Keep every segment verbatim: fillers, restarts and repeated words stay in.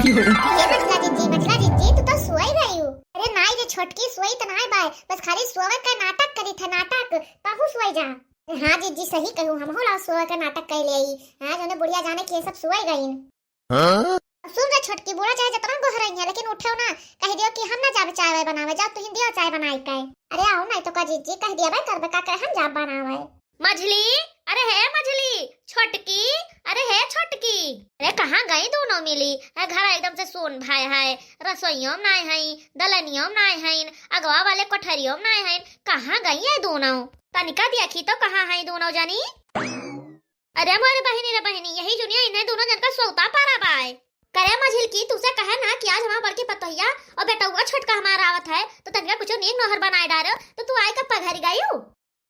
अरे मझला जिज्जी, मझला जिज्जी, तू तो सोई गयू। अरे नाई रे छोटकी, सोई त नाई बाय, बस खाली सोवे का नाटक करी थे, नाटक। तहू सोई जा। हाँ जिज्जी, सही कहू, हमहू ला सोवे का नाटक कर ले आई। हाँ, जौने बुढ़िया जाने कि ये सब सोई गईन। हाँ? सुन रे छोटकी, बूढ़ा चाहे जतना गोहरइया, लेकिन उठेउ ना, कह दियो कि हम ना जाबे चाय वाय बनावे, जाओ तुहिन दियो चाय बनाई के। अरे आओ नाई तो का जिज्जी, कह दिया बे करबे का, कहे हम जाब बनावे। मझली, अरे हे मझली, छोटकी, अरे हे छोटकी, अरे कहाँ गई दोनों मिली? है घर एकदम से सुन भाई है, रसोइयों में नाई है, दलनियों में नाई है, अगवा वाले कोठरियों में नाई है, कहाँ गई है दोनों? तनिका देखी तो कहाँ है दोनों जनी? अरे मोरे बहिनी रे बहिनी, यही जुनिया इन्हें दोनों जन का सौता पारा बाय। करे मझिलकी, तुसे कहे ना कि आज हमार बड़की पतोहिया और बेटउआ छोटका हमार आवत है, तो तनिका कुछ नीक नोहर बनाए डारो, तो तू आए का पघर गयू।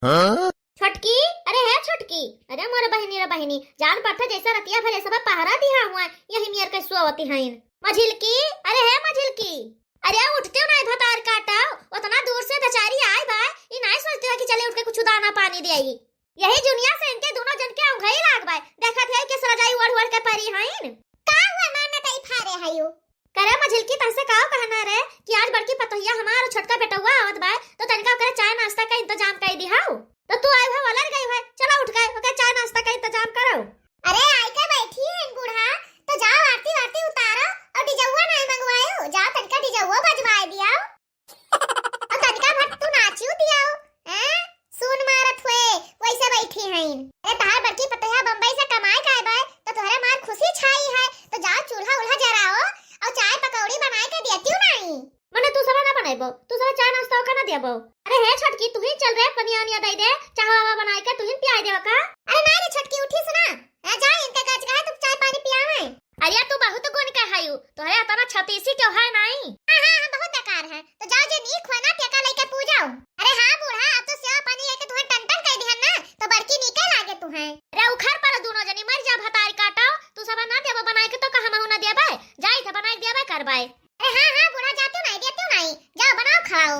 हाँ? छोटकी, अरे हे छोटकी, अरे मोरे बहिनी रे बहिनी, जान पड़ता जैसा रतिया भर ये सब पहरा दिया हुआ है, यही मियर के सोवती हैं। मझिलकी, अरे हे मझिलकी, अरे उठते ना भतार काटा, उतना दूर से बेचारी आए बा, ई नाई सोचते हो कि चले उठ के कुछ दाना पानी दे आई। यही जुनिया से इनके दोनों जन के औंघई लाग बाय। देखत है किस रजाई ओढ़ ओढ़ के परी हईन। का हुआ माँ न कई फारे हयो? करे मझिलकी, तहसे काव कहना रे कि आज बड़की पतोहिया हमार और छोटका बेटउआ आवत बाय, तो तनिका ओकरे चाय नाश्ता का इंतजाम कर दिहाओ। तो तू आयु है, वलर गयु है, चलो उठ गए, ओके चाय नाश्ता का इंतजाम करो। अरे आई के बैठी है बूढ़ा, तो जाओ आरती वारती उतारो और डिजउआ नाई मंगवायो, जाओ तनिका डिजउआ बजवाए दियाओ। और तनिका भर तू नाचियो दियाओ, हैं? सून मारत हुए वैसे बैठी हईन। अरे तहार बड़की पतोहिया बम्बई से कमाए के आए बाय, तो तोहरे मार खुशी छाई है, तो जाओ चूल्हा उल्हा जराओ और चाय पकौड़ी बनाए के देतियो नाई। मने तू सब ना बनाइबो, तू सब चाय नाश्ता का ना देबो। अरे हे छोटकी, तू ही चल रे, पनिया उनिया दे दे, चाह वाह बनाए के तू ही पियाए देवा का। अरे नाई रे छोटकी, उठी सुना, ए, जा इनके गज का है, तू चाय पानी पियावे। अरे तू बहुत गुण का हयू, तोहरे अतना छतीसी क्यों है नाई? हाँ, हाँ, हम बहुत बेकार हैं। तो जाओ जे नीक हुआ ना, ठेका लेके पूजाओ। अरे हाँ बूढ़ा, अब तो सेवा पानी लेके तुम्हें टन टन कर दिहन ना, तो बड़की नीके लागे तुम्हें। अरे उखर पर दोनों जनी मर जा भतारी काटो, तू सब ना देबो बनाए के तो कहा महू ना देबे, जाई थे बनाए के देबे करबे। अरे हाँ, हाँ बूढ़ा, जाते नाई, देते नाई, जाओ बनाओ खाओ।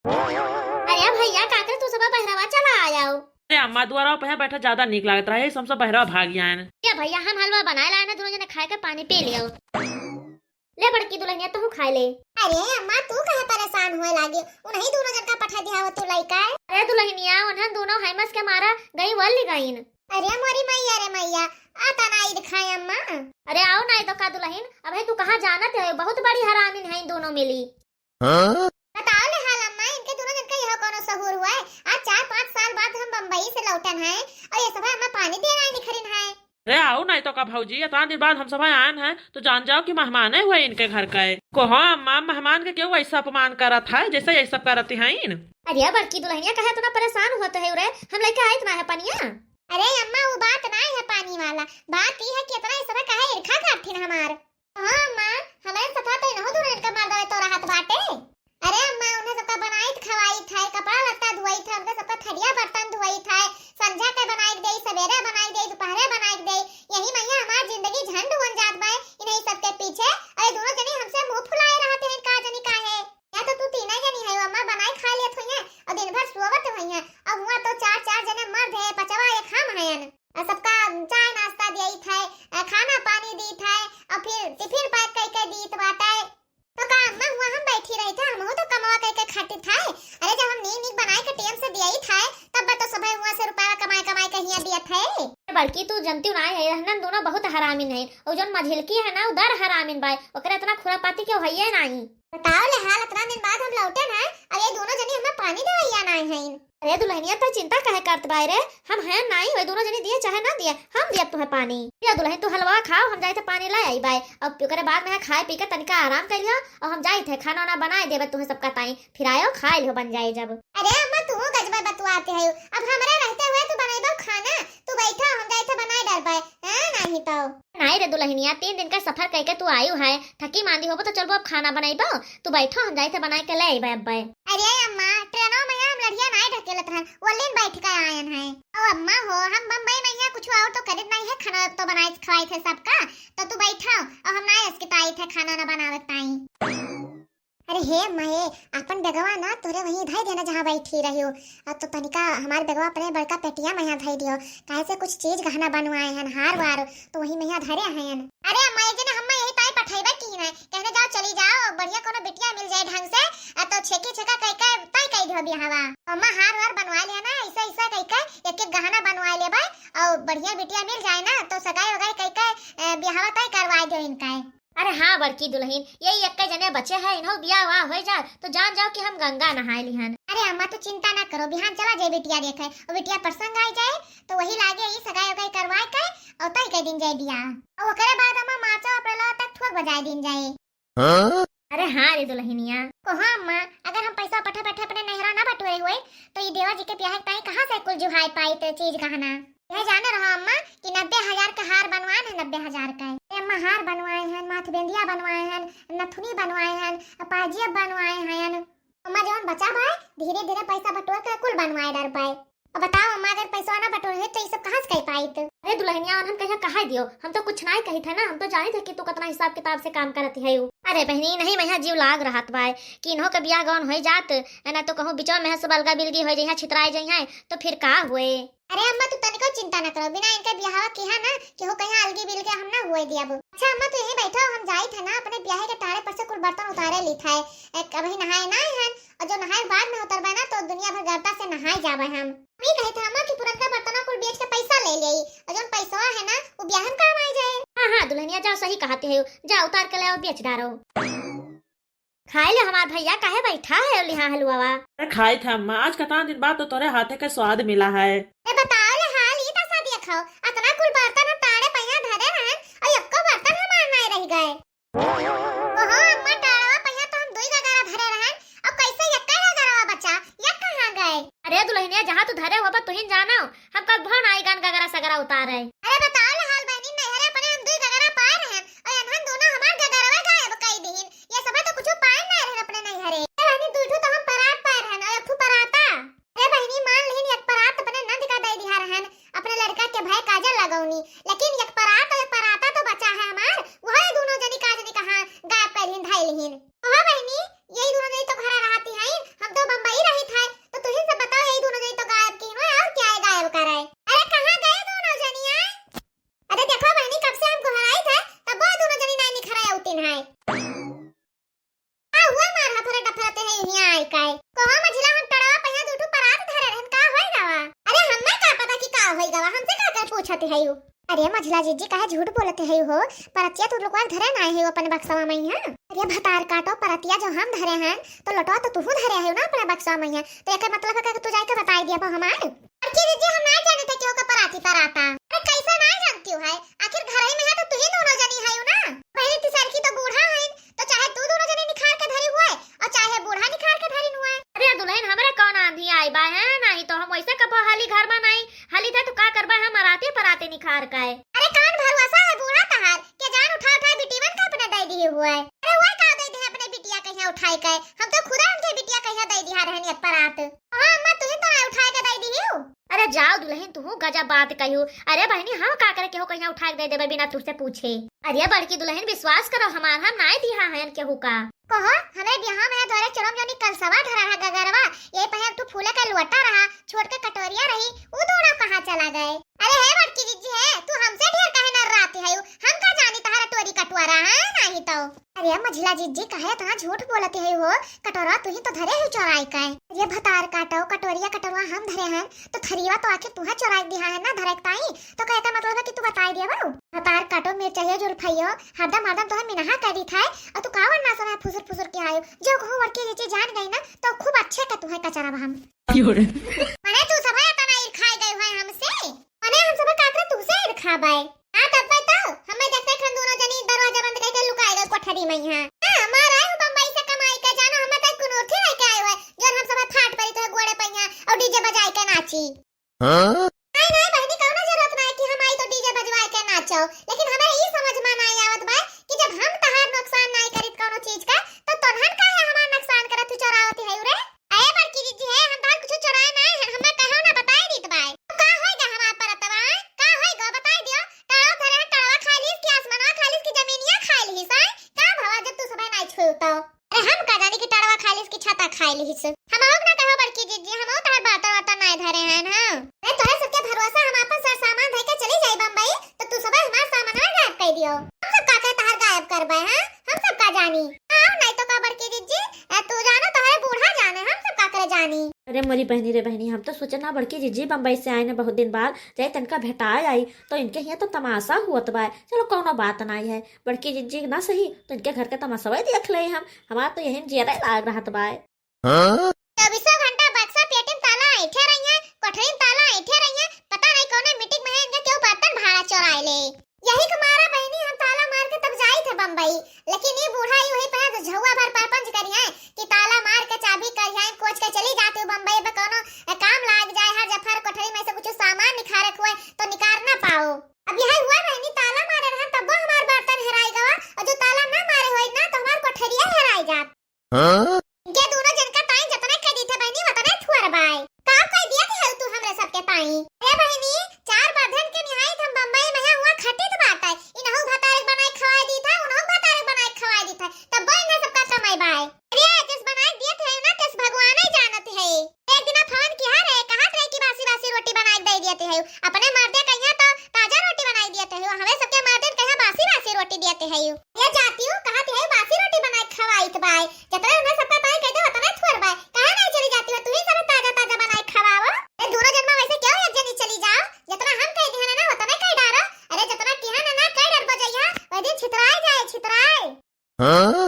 अरे भैया, का करे तू सब बहरवा चला आयो? अरे अम्मा, दुआरा पे बैठा ज्यादा नीक लागत रहे, हम सब बहरवा भाग आयन। ए भैया, हम हलवा बनाए लाए ना, दोनों जने खाए के पानी पी लियो। ले बड़की दुल्हनिया, तू खाए ले। अरे अम्मा, तू कहे परेशान होए लागी? उन्हीं दोनों जन का पठा दिया हो तू लइका। अरे दुल्हनिया, उन्हन दोनों हैमस के मारा गई वल्ली गईन। अरे मोरी मैया रे मैया, आ तना ईद खाए अम्मा। अरे आओ नाई तो का दुल्हन, अब है तू कहाँ जानत है, बहुत बड़ी हरामिन है इन दोनों मिली। हाँ? बताओ ले हाल अम्मा, इनके दोनों जन का यह कौनो सहूर हुआ है? आज चार पाँच साल बाद हम बम्बई से लौटन हैं और ये सब अम्मा पानी देना है निखरिन है। अरे आओ नाई तो का भौजी, इतना दिन बाद हम सब आयन हैं, तो जान जाओ कि मेहमाने हुए इनके घर का है। कहो अम्मा, मेहमान के क्यों ऐसा अपमान करत है, जैसे ये सब करत हैं इन? अरे बड़की दुल्हनिया, कहे इतना परेशान होत है रे, हम लेके आइत ना है पनिया। अरे अम्मा, वो बात ना है पानी वाला, बात ई है कि इतना ये सब काहे ईर्खा करथिन हमार। हाँ अम्मा, हमरे सफा तो इनहु दुल्हन का मर्दवे तो रहत बाटे। अरे अम्मा, उन्हें सबका बनाइत खवाइत है, कपड़ा लत्ता धुआइत है, उनका सबका थरिया बर्तन धुआइत है, संझा के बनाई के देई, सवेरे बनाई के देई, दोपहरे बनाई के देई। यही मैया हमार जिंदगी झंड बन जात बा, इन्हीं सबके पीछे। अरे दोनों जनी हमसे मुंह फुलाए रहत हैं, का जनी काहे? या तो तू तीन जनी है अम्मा, बनाई खा लेत हुई है और दिन भर सोवत हुई है। अब हुआ तो चार चार जने मर्द है, पचवा एक हम हयन। आ, सबका चाय नाश्ता दियत है, आ, खाना पानी दीत है, और फिर टिफिन पैक करके दीत बाटे। तो का अम्मा हुआ हम बैठी रही थे, हमहू तो कमवा करके खाती थे। अरे जब हम नीक नीक बनाए के टेम से दियत है, तब तो सब हुआ से रुपया कमाए कमाए के हिया दियत है। बड़की तू जनती ना है, रहनन दोनों बहुत हरामिन है, और जौन मझिलकी है ना, उ दर हरामिन बाय, ओकरे इतना खुरापाती क्यों है नाई। बताओ ले हाल, इतना दिन बाद हम लौटे ना, अब ये दोनों जनी हमें पानी देवैया नाई है। अरे दुल्हनिया, तो चिंता काहे करत बाय रे? हम हैं नाई, वे दोनों जनी दिए चाहे ना दिए, हम दिए तुम्हें पानी। या दुल्हन, तू हलवा खाओ, हम जाए थे पानी ला आई बाय। अब ओकरे बाद में खाए पी के तनिका आराम कर लिया, और हम जाए थे खाना वाना बनाए देवे तुम्हें सबका ताई, फिर आयो खा लियो बन जाए जब। अरे अम्मा, तू गजबा बतुआते है, अब हमारे रहते हुए तू बनाई खाना, तू बैठा, हम जाए थे बनाए डर बाय, हाँ, नहीं तो। नाई रे दुल्हनिया, तीन दिन का सफर करके तू आयु है, थकी मांदी होबो तो चलबो अब खाना बनाइबो। तू बैठो, हम जाइत है बनाए के ले आइबे अब्बे। अरे अम्मा, ट्रेनों में हम लड़िया नाई ढकेलत रहन, वल्लिन बैठ के आयन है। ओ अम्मा हो, हम बम्बई में यहाँ कुछ और तो करित नहीं है, खाना तो बनाए खवाइत है सबका, तो तू बैठो, और हम नाई अस्किताइत है खाना ना बनावत ताई। अरे हे अम्मा हे, अपन बेगवा ना तोरे वहीं धई देना जहाँ बैठी रही हो। अब तो तनिका हमार बेगवा अपने बड़का पेटिया में यहाँ धई दियो, काहे से कुछ चीज गहना बनवाए हन, हार वार, तो वहीं में यहाँ धरे हयन। अरे अम्मा, एक जने हम बढ़िया कोनो बिटिया मिल जाए ढंग से, आ तो छेकी छेका कई के तय कई दियो बियाहवा। अम्मा हार वार बनवाए लिहा ना, ऐसा ऐसा कई के एक एक गहना बनवाए लेबे, और बढ़िया बिटिया मिल जाए ना तो सगाई वगाई कई के, ए, बियाहवा तय करवाए दियो इनका। अरे हाँ बड़की दुलहिन, यही एक्के जने बचे हैं, इन्हों बियाह वाह होई जात तो जान जाओ कि हम गंगा नहाए लिहन। अरे अम्मा तू चिंता ना करो, बिहान चला जाए बिटिया देखे, और बिटिया पसंद आए जाए तो वही लागे ही सगाई वगाई करवाए के और तय कर दिन जाए बियाह। और ओकरे बाद अम्मा मार्च अप्रैल तक ठोक बजाए दिन जाए। हाँ? अरे हाँ रे दुलहिनिया। कहो अम्मा, अगर हम पैसा पठे पठे अपने नैहरा ना बटोरे हुए तो ये देवर जी के बियाह के ताई कहाँ से कुल जुहाई पाई तो चीज गहना? यह जाने रहो अम्मा कि नब्बे हजार का हार बनवाए हैं, नब्बे हजार का। ए अम्मा, हार बनवाए हैं, माथ बेंदिया बनवाए हैं, नथुनी बनवाए हैं, पाजेब बनवाए हैं। अम्मा, जौन बचा भाई, धीरे धीरे पैसा बटोर के कुल बनवाए डर पाए। अब बताओ अम्मा, अगर पैसा ना बटोरे तो ये सब कहाँ से कर पाई तो? अरे दुलहिनिया, हम कहिया कहा दियो, हम तो कुछ ना ही कही थे ना, हम तो जानी थे कि तू कितना हिसाब किताब से काम करती है। अरे बहनी, नहीं मैं जीव लाग रहत बाय कि इन्हों के बियाह गौन हो जात, ना तो कहूँ बिचवा में से बलगा बिलगी हो जइहा, छितराए जइहा, तो फिर का हुए? अरे अम्मा, तू तनिको चिंता न करो, बिना इनका बियाहवा किहा ना केहू कहीं अलगी बिलगी हम ना हुए दियाबो। अच्छा अम्मा, तू यहीं बैठो, हम जाई थे ना अपने बियाहे के टाड़े पर से कुल बर्तन उतारे ली था। एक अबही नहाए ना हन, और जो नहाए बाद में उतरबे ना तो दुनिया भर गर्दा से नहाए जाबे हम। हम ही कहे थे अम्मा कि पुरनका बर्तनवा कुल बेच के पैसा ले लेई, और जौन पैसवा है ना वो बियाहन काम आ जाए। हाँ हाँ दुलहिनिया, जाओ सही कहते हो, जा उतार के ले आओ, बेच डारो। खाए ले हमार भैया, काहे बैठा है लिहा हलुआवा? अरे खाई था अम्मा, आज कतना दिन बाद तो तोरे हाथे के स्वाद मिला है। ए बताओ ले हाल, ई दसा देखो, अतना कुल बर्तन हम टाड़े पहिया धरे रहन, और एको बर्तन हमार नाय रह गए। ओहो अम्मा, टाड़वा पहिया तो हम दुई गगरा भरे रहन, और कैसे यक्का गगरवा बचा, यक कहाँ गए? अरे दुलहिनिया, जहाँ तू धरे होबा तुहिन जानो, हम कब भन आई गन गगरा सगरा उतारे। अरे बताओ ले हाल बहनी, नैहरे अपने हम दुई गगरा पाए रहन, और एनहन दोनों हमार गगरवा गायब कई दिहिन। ये सब तो कुछ पाए ना रहन अपने नैहरे। अरे बहनी, दुई ठो तो हम परात पाए रहन, और एक ठो पराता। अरे बहनी, मान लेहिन एक परात अपने नंद का दे दिहा रहन, अपने लड़का के भाई काजल लगौनी, लेकिन एक परात और एक पराता तो बचा है हमार, वह दोनों जनी का जनी कहाँ गायब कर लिहिन, धाई लिहिन। ओहो बहनी, यही दोनों जनी तो घरा रहती हैं, हम तो बम्बई रही थे, तो तुहिन सब बताओ, यही दोनों जनी तो गायब की हुए, और क्या है गायब करे? अरे कहाँ गए दोनों जनी आए? अरे देखो बहनी, कब से हम गोहराई थे, तब वो दोनों जनी नहीं निखरा उतिन है। का हुआ मार हफरत डफरत है यहाँ आए काए? कहो मझिला, हम टड़वा पहिया दू ठो परात धरे रहन, का होई गवा? अरे हमें का पता कि का होई गवा, हमसे का कर पूछत है यू? अरे मझिला जीजी, काहे झूठ बोलत है हो? परतिया तू लोग धरे ना है अपन बक्सवा में यहाँ। अरे भतार काटो, परतिया जो हम धरे हैं तो लटवा तो तुहू धरे है ना अपने बक्सवा में यहाँ, तो एकर मतलब है कि तू जाके बताई दिया हमार। अरे जीजी, हम ना जानते केहू का पराती पराता। अरे कैसे ना जानती हो है, आखिर घर ही में है तो तू ही दोनों जनी है ना। पहले तिसरकी तो बूढ़ा है, तो चाहे तू दोनों जने निखार के धरी हुए और चाहे बूढ़ा निखार के धरी हुए। अरे दुलहिन, हमरे कौन आंधी आई बा है? नहीं तो हम वैसे कबो हाली घर में नहीं हाली थे, तो का करबा हम अराते पराते निखार का है। अरे कौन भरोसा है बूढ़ा तहार के जान उठा उठा बिटीवन का अपने दे दिए हुए। अरे वह का दे दे अपने बिटिया कहिया उठाई के, हम तो खुदा उनके बिटिया कहिया दे दिया रहन एक परात। हाँ अम्मा, तुही तो ना उठा के दे दियो। अरे जाओ दुलहिन, तुहू गजब बात कहियो। अरे बहनी, हम का करे केहू कहिया उठा के दे देबे बिना तुझसे पूछे? अरे बड़की दुलहिन, विश्वास करो हमार, हम नाय दिहा हयन केहू का। कहो, हमरे बियाह में धरे चोरम जोनी कलसवा धरा रहा गगरवा, ये पहे एक ठो फूले का लोटा रहा, छोट के कटोरिया रही, ऊ दोनों कहाँ चला गए? अरे हे बड़की जीजी है, तू हमसे ढेर काहे नर्राती है, हम का जानी तहारा टोरी कटोरा है, नहीं तो। अरे मझिला जीजी, काहे इतना झूठ बोलती है हो? कटोरा तू ही तो धरे है चोराई का है। अरे भतार काटो, कटोरिया कटोरवा हम धरे हैं, तो थरिया तो आखिर तुहा चोराई दिया है ना धरे ताई, तो कहे का मतलब है कि तू बताई दिया बाबू? भतार काटो, मिर्चैया जुल्फैयो, हरदम हरदम तोहे मिनहा कर दी था, और तू कावन ना सुना फुसुर फुसुर के आयो, जो कहूँ बड़की जीजी जान गई ना, तो खूब अच्छे का तुहे कचरा हम। क्यों रे? मने तू सब है तना ईर्खाई गई है हमसे। मने हम सब काकरे तुमसे ईर्खा बाय। हाँ तब बताओ, हमें देखते हम दोनों जनी दरवाजा बंद करके लुकाए गए कोठरी में यहाँ। हाँ, हमारा आए हो बम्बई से कमाई के जाना, हमें तो कुनूर्थी लेके आए हुए, जो हम सब फाट परी तो गोड़े पे यहाँ और डीजे बजाए के नाची। हाँ? नहीं, नहीं बहनी, कौनो जरूरत ना है कि हम आई तो डीजे बजवाए के नाचो, लेकिन हमें ई समझ में ना आवत बा कि जब हम तहार नुकसान नहीं करित कौनो चीज का, तो तोहन काहे हमार नुकसान करत तू चोरावती है रे? अरे बड़की जीजी है, हम तहार कुछ चोराए ना है, हमें कहो ना बताए दीत बाय। तो का होई गा हमार परतवा, हैं? का होई गा बताई दियो? टड़वा धरे है, टड़वा खाई लीस कि आसमानवा खाई लीस कि जमीनिया खाई लीस, हैं? का भवा जब तू सबे नाई छुए तो? अरे हम का जानी कि टड़वा खाई लीस कि छाता खाई लीस। हम हो ना कहो बड़की जीजी, हम हो तहार बात वाता नाई धरे हैं ना। अरे तोहे सबके भरोसा हम आपन सर सामान धर के चली जाई बम्बई, तो तू सबे हमार सामानवा गायब कर दियो। हम सब का के तहार गायब करबे हैं? हम सब का जानी? हाँ, नहीं तो का तानी। अरे मोरी बहिनी रे बहिनी, हम तो सोचे ना बड़की जिज्जी बम्बई से आइन बहुत दिन बाद, जाई तनका भेटाए आई, तो इनके हियाँ तो तमासा हुअत बाय। चलो कौनो बात नाई है, बड़की जिज्जी ना सही तो इनके घर के तमासवा देख ले हम। हमार तो यही जियरा लाग रहत बाय। हाँ? चउबीसों घंटा बक्सा पेटी में ताला ऐंठे रहिहैं, कोठरी में ताला ऐंठे रहिहैं, पता नहीं कौने मीटिंग में है, इनका केहू बर्तन भाड़ा चोराए ले। यही के मारा बहिनी हम ताला मार के तब जाई थे बम्बई, लेकिन ई बूढ़ा ई वही पे तो झउआ भर परपंच करिहैं कि ताला मार के चाबी करिहैं, कोच के चली जाती हूँ बम्बई पे कौनो काम लाग जाए, हर जफर कोठरी में से कुछ सामान निखारे के हुए तो निकार ना पाओ। अब यही हुआ बहिनी ताला मारे रहा तब हमार बर्तन हेराई गवा, और जो ताला ना मारे होई ना तो हमार कोठरिया हेराई जात। हाँ? इनके दोनों जन का ताई जतने कह दी थे बहिनी, वतने थुअर बाय। का कह दिया थे तू हमरे सबके ताई? अरे बहिनी, चार बरधन के निहाई हम बम्बई में है, हुआ खटित बाटे। इनहू भतारे बनाए खवाए दी था, उनहू भतारे बनाए खवाए दी था। तब वो इन्हें सबका कमाई बाय। अरे, जस बनाए दिए थे ना, तस भगवान ही जानत है। एक दिन फोन किया रे, कहत रहे कि बासी बासी रोटी बनाए दे दिए थे। अपने मर्दे कहिया तो ताजा रोटी बनाए दिए थे। हमें सबके मर्दे कहिया बासी बासी रोटी दिए थे। ये जाती हूँ, कहत है बासी रोटी बनाए खवाइत बाय। जतने उन्हें सबका ताई कह दे, उतने थोर बाय। कहाँ नहीं चली जाती हो? तू ही सब ताजा ताजा बनाए खवाओ। ए, दोनों जन में वैसे क्यों एक जनी चली जाओ? जतना हम कह दिहन ना, उतने कह डारो। अरे, जतना किहा ना, ना कह डर बजैया, वह दिन छितराए जाए, छितराए। हाँ?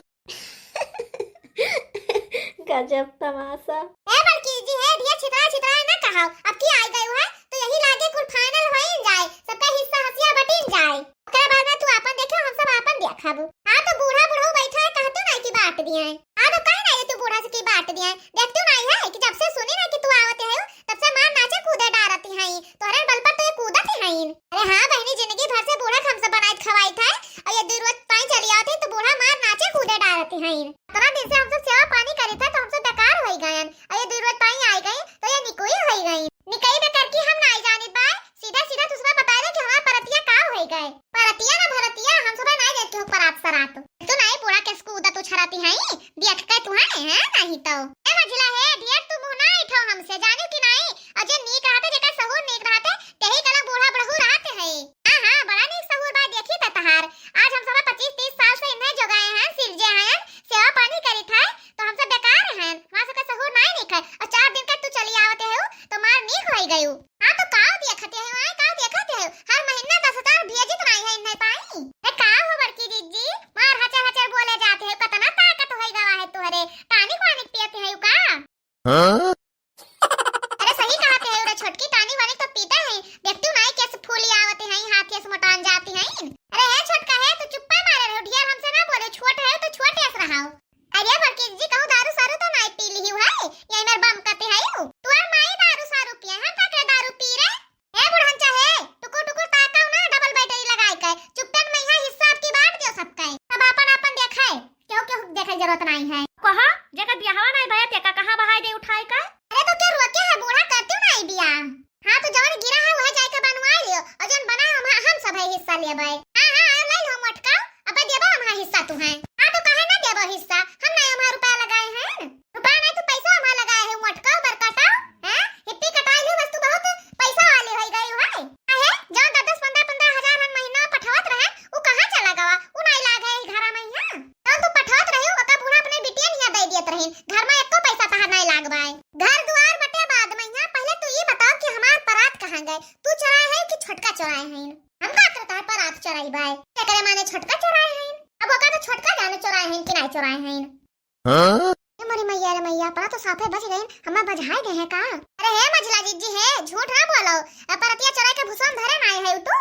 गजब तमासा। ए बड़की जी, हे ढेर छितराए छितराए ना कहाओ। अब की आई गयो है, तो यही लागे कुल final होइन जाए, सबका हिस्सा हसिया बटिन जाए। ओकरे बाद में तू आपन देखो, हम सब आपन देखब। हाँ, तो बूढ़ा बुढ़ऊ बैठा है, कहते ना कि बांट दिए। हाँ, तो कहे ना ये तू बूढ़ा से कि बांट दिए। देखते नहीं है कि जब से सुनी ना कि तू आवते है, तब से मार नाचे कूदे डारती हैं। तोहरे बल पर तो ये कूदत ही हैं। अरे हाँ बहिनी, जिंदगी भर से बूढ़ा के हम सब बनाइत खवाइत है, और ये दुई रोज ताई चली आवत है तो बूढ़ा मार नाचे कूदे डारत हैं। इतना दिन से हम सब सेवा पानी करी था तो हम सब बेकार होई गयन, और ये दुई रोज ताई आई गई तो ये निकोई होई गई। निकोई में करके हम नाई जानित बाय, सीधा सीधा दूसरा बता दे कि हमार परतिया का होई गए। परतिया ना भरतिया, हम सब नाई जाए केहू परात सरात। तू नाई बूढ़ा के कूदत उछराती हैं, देख के तू है, है नहीं तो। ए मझिला है, ढेर तू मुँह ना ऐठाओ हमसे, जानियो कि नाई? और जे नीक रहते, जेकर सहूर नीक रहते, तेही कला बूढ़ा बुढ़ऊ रहते हैं। हाँ, हाँ, बड़ा नीक सहूर बा, देखी त तहार। आज हम सब पच्चीस तीस साल से इन्हें जोगाए हैं, सिरजे हैं, सेवा पानी करी थे, तो हम सब बेकार हैं, वहाँ सबके सहूर नाई नीक है। और चार दिन का तू चली आवते हो, तो मार नीक होई गयू। हाँ, तो काव देखते हो, आए काव देखते हो? हर महीना दस हजार भेजित नाई है इन्हें पाई। ए, का हो बड़की जिज्जी, मार हचर हचर बोले जाते हो, कतना ताकत होई गवा है तोहरे, tonic वानिक पियते हो का? हाँ? अरे सही कहते हैं, उरे छोटकी tonic वानिक तो पीते हैं, देखती हूँ नाई कैसे फूली आवते हैं, हाथ कैसे मोटान जाती हैं। अरे हे छोटका है, तू चुप्पा मारे रहो, ढेर हमसे ना बोले, छोट है तो छोट ऐस रहा। अरे बड़की जी, कहूँ दारू सारू तो नाई पी ली है, ये मेर बम कते है यू। तोर माई दारू सारू पिए, हम का के दारू पी रे? हे बुढ़न चाहे, टुकुर टुकुर ताकाओ ना, double battery लगाए के। चुपचाप में यहाँ हिस्सा आपकी बांट दियो सबका। सब आपन आपन देखाए, केहू केहू देखे जरूरत नाई है। कहा, जेकर बियाहवा नाई भया, तेका कहाँ बहाई दे उठाए का? अरे तो के रोके है, बूढ़ा करती नाई बियाह। हाँ, तो जवन गिरा है, वह जाके बनवा लियो, और जवन बना है, हम, हम सब है हिस्सा लेबै। हाँ, हाँ, हाँ, ले लो मोटका, अब देबो हमारा हिस्सा तू है। हाँ, तो काहे ना देबो हिस्सा? हम ना हमारा रुपया लगाए हैं, रुपया नहीं, तू पैसा हमारा लगाए है, मोटका, बरकाटा, हैं? हिप्पी कटाई ली, बस तू बहुत पैसा वाली होई गई है। काहे? जवन दस दस, पन्द्रह पन्द्रह हजार हर महीना पठावत रहे, उ कहाँ चला गवा? उ नहीं लाग है ई घरा में यहाँ। जवन तू पठावत रहे, ओका बूढ़ा अपने बिटियन हियाँ दे दियत रहीन। घर में एको पैसा तहार नहीं लाग बाय। घर दुआर बटे बाद में, यहाँ पहले तू ई बताओ कि हमार परात कहाँ गए? तू चोराए है कि छोटका चोराए हैं? हम का तो तहार परात चोराई बाय। एकरे माने छोटका चोराए हैं। अब ओका तो छोटका जाने चोराए हैं कि नहीं चोराए हैं। हाँ? ए मोरी मैया रे मैया, परा तो साफे बच गइन, हमें बझाए दे हैं का? अरे हे मझिला जिज्जी हे, झूठ ना बोलो। ए परतिया चोराए के भूसा में धरे ना आए है तू?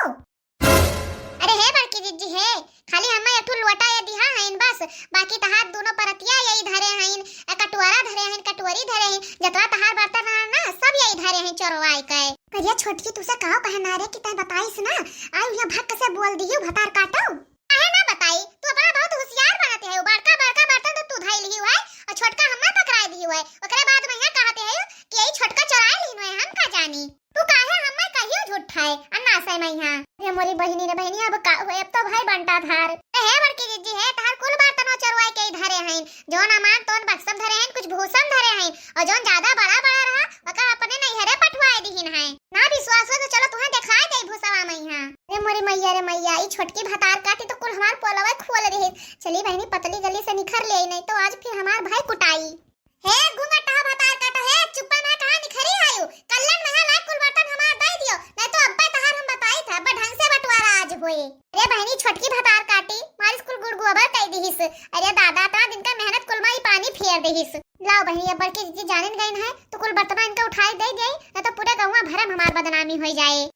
अरे हे बड़की जिज्जी हे, खाली हमें एक ठो लोटा ये दिहा हईन बस, बाकी तहार दोनों परतिया यही धरे हईन, ए कटोरा धरे हईन, कटोरी धरे हईन, जतवा तहार बर्तन रहा ना, सब यही धरे हईन चोरवाए के। करिया छोटकी, तुसे काव कहे ना रे कि तै बताइस ना, आई यहाँ भक्क से बोल दिही भतार काटो। काहे ना बताई, तू अपना बहुत होशियार बनत है, बड़का बड़का बर्तन तो तू धई लिही है और छोटका हमें पकड़ाई दिही है, ओकरे बाद में यहाँ कहते है कि यही छोटका चोराए लीन है, हम का जानी। तू काहे हमें कहियो झूठ है, अन्ना से मैं यहाँ। अरे मोरी बहिनी रे बहिनी, अब का हुए, अब तो भाई बंटा धार। ए हे बड़की जिज्जी हे, तहार कुल बर्तन चोरवाए के ही धरे हैं, जौन अमान तौन बक्सम धरे हैं, कुछ भूसम धरे हैं, और जौन ज्यादा बड़ा बड़ा रहा, ओकर अपने नैहरे पठवाए दिहिन है। ना विश्वास हो तो चलो तुहें देखाए दे भूसवा में यहाँ। अरे मोरी मैया रे मैया, ई छोटकी भतार काटी तो कुल हमार पोलवे खोल रही। चली बहिनी पतली गली से निखर ले, नहीं तो आज फिर हमार भाई कुटाई। हे घूंघट हो भतार काटो, हे ए बहिनी, छोटकी भतार काटी, मारिस कुल गुड़ गोबर कई दिहिस। अरे दादा, इतना दिन का मेहनत कुल मा ई पानी फेर दिहिस। लाओ बहिनी, अब बड़की जीजी जानिन गइन है, तो कुल बर्तन इनका उठाई दे दे, न तो पूरे गौवा भरे मा हमार बदनामी होइ जाए।